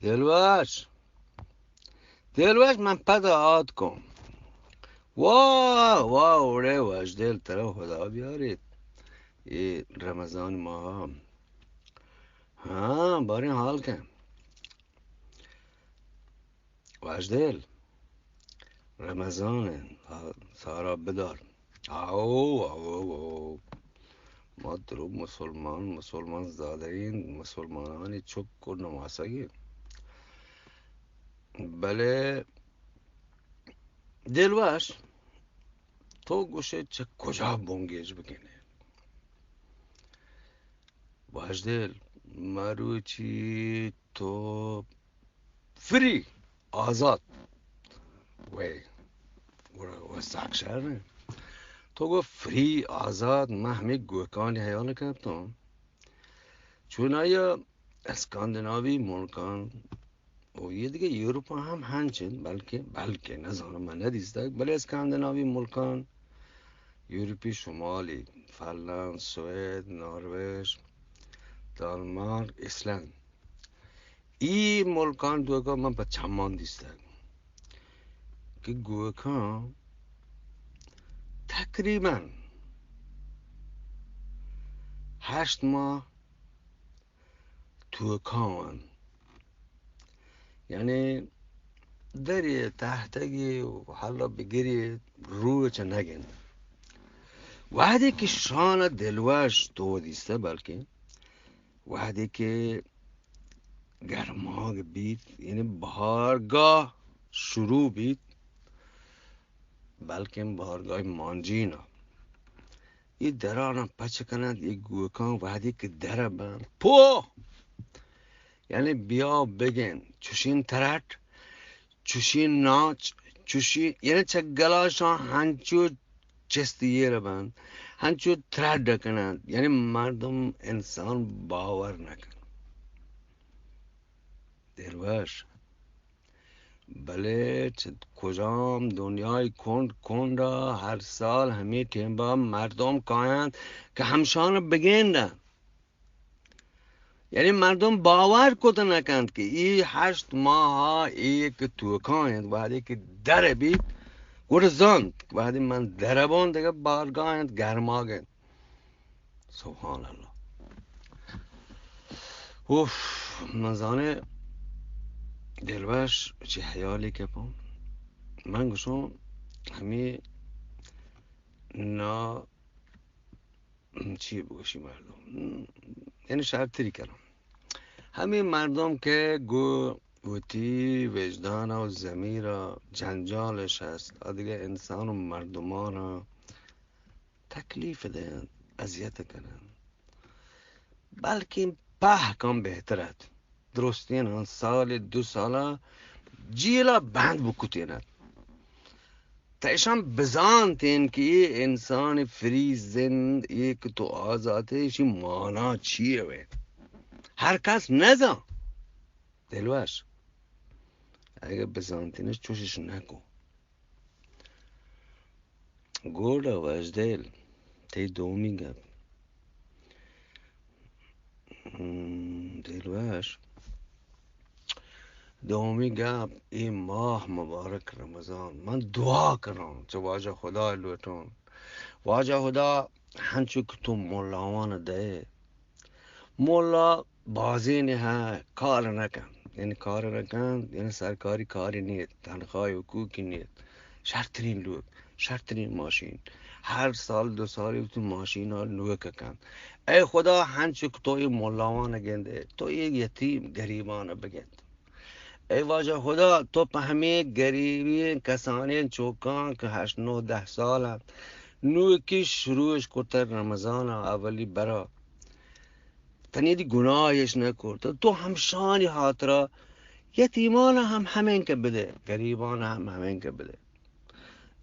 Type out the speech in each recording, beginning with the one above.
دلوش، دلوش، من پد آتکوں. واہ واہ، اوڑے وشدل، ترا خدا بیاریت اے رمضان ماہ. ہاں، باریں حال کن. وشدل، رمضان انت، سارا بدار. آؤ، آؤ، آؤ. ما درو مسلمان، مسلمان زادگیں، مسلمانانی چک و نماسگیں. بلے دلوش، تو گوشے چہ کجا بنگیج بکنے؟ وشدل، مروچی تو فری، آزاد. وے، گڑا وساک شہر نے. تو گو فری، آزاد، من ہمے گوکانی حیال کپتوں. چونایا اسکاندیناوی ملکان و یہ دیگه یورپ ہم ہنچن، بلکہ، بلکہ نزانم، من ندیستگ، بلے اسکاندیناوی ملکان، یورپی شمالی، فنلند، سوئد، نارویج، دانمارک، ایسلند، ای ملکان دوکا من پہ چمان دیستگ کہ گوکاں تقریباً ہشت ماہ توکاں انت. یعنی دری تحتگی و حالا بگری روچ نگند. وحدی کہ شان دلوش تو دیسته، بلکہ وحدی کہ گرماگ بیت، یعنی بہارگاہ شروع بیت، بلکن بہارگاہ مانجینا. یہ درانا پچ کنند، یہ گوکان وحدی کہ در بند، پو! یعنی بیا بگن، چوشین ترٹ، چوشین ناچ، چوشین، یعنی چہ گلاشان ہنچو چست ایر بند، ہنچو ترڈ کنند، یعنی مردم، انسان باور نکن. دلوش، بلے چہ کجام دنیای کنڈ کنڈا ہر سال ہمے ٹیمبا مردم کاینت کہ ہمشان بگندنت. یعنی مردم باور کت نہ کنت کہ ای ہشت ماہ ای کہ توکا انت، وہدے کہ در بیت، گڑا زانت، وہدے من در بان، دگہ بارگاہ انت، گرماگ انت. سبحان اللہ. اوف، من زانے دلوش چی حیالی کپاں. من گوشوں ہمے نا چی بگوشی مردم، یعنی شرتری کنم. ہمے مردم کہ گو وتی وجدان و ضمیر جنجالش است، آ دگہ انسان و مردمان تکلیف دینت، اذیت کننت، بلکیں پہکاں بہتر ات. درستین ہم سال دو سالا جیلا بند بکتینت. تا اشان بزانتین کہ اے انسان فری زند، اے کہ تو آزاتے، اشی مانا چیے وے؟ ہر کس نزان. دلوش، اگہ بزانتینش چوشش نکو. گوڈا وشدل، تئی دومی گپ. ہم، دلوش، دومی گپ، اے ماہ مبارک رمضان، من دعا کناں، چہ واجہ خدا لوٹاں، واجہ خدا، ہنچو کہ تو ملاوان دئے، ملا بازین ء کار نہ کنت، یعنی کار نہ کنت، یعنی سرکاری کاری نیت، تنخواہ حقوقی نیت، شرترین لوگ، شرترین ماشین، ہر سال دو سال تو ماشین ء نوک کنت. اے خدا، ہنچک تو اے ملاوان گندے، تو اے یتیم گریبان بگند. اے واجہ خدا، تو پہ ہمے گریبیں کسانیں چوکاں کہ ہشت نو دہ سال انت، نوکی شروعش کرتہ رمضان ء اولی برا، تنیدی گناہ اش نہ کرت. تو ہمشانی ہاترا یتیمان ہم ہمینکہ بدے، گریبان ہم ہمینکہ بدے.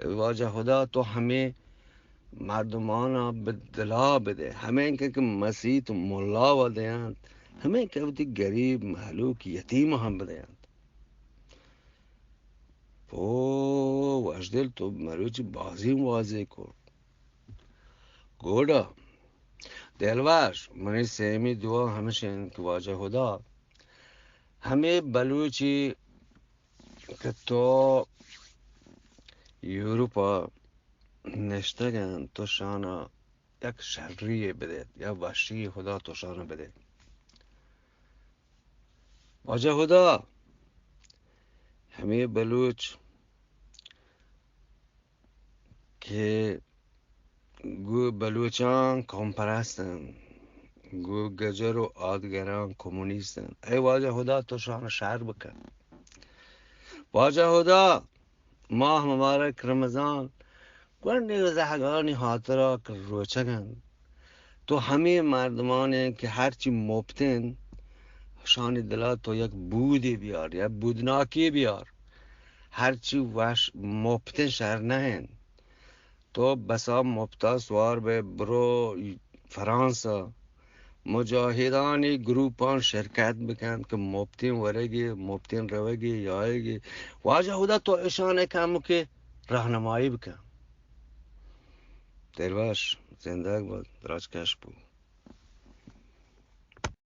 اے واجہ خدا، تو ہمے مردمانا بہ دلا بدے، ہمینکہ کہ مسیت ملا و دیانت، ہمینکہ وتی گریب مہلوک یتیم ہم بدیانت. او وشدل، تو مروچی بازیں واضح کرت. گوڈا دلوش، منی سیمی دعا ہمش انت کہ واجہ خدا، ہمے بلوچی کہ تو یورپ ءَ نشتگ انت، تو شان ءَ یک شری یے بدئے یا وشی یے، خدا تو شان ءَ بدئے۔ واجہ خدا، ہمے بلوچ کہ گوں بلوچاں قوم پرست انت، گوں گجر و آدگراں کمونیست انت۔ اے واجہ خدا، تو شان ءَ شر بکن۔ واجہ خدا، ماہ مبارک رمضان گونڈیں زہگانی ہاترا کہ روچگ انت، تو ہمے مردمانے کہ ہرچی مپت انت، شانی دلا تو یک بودے بیار، یک بودناکے بیار۔ ہرچی وش مپت انت، شر نہ انت۔ تو بسا مپتا سوار بئے، برو فرانس ءَ، مجاہدانی گروپاں شرکت بکن کہ مپتیں ورگی، مپتیں روگی، یایگی۔ واجہ خدا، تو اشان ءَ کمکے راہنمائی بکن۔ دلوش، زندگ بات، دراج کش بو۔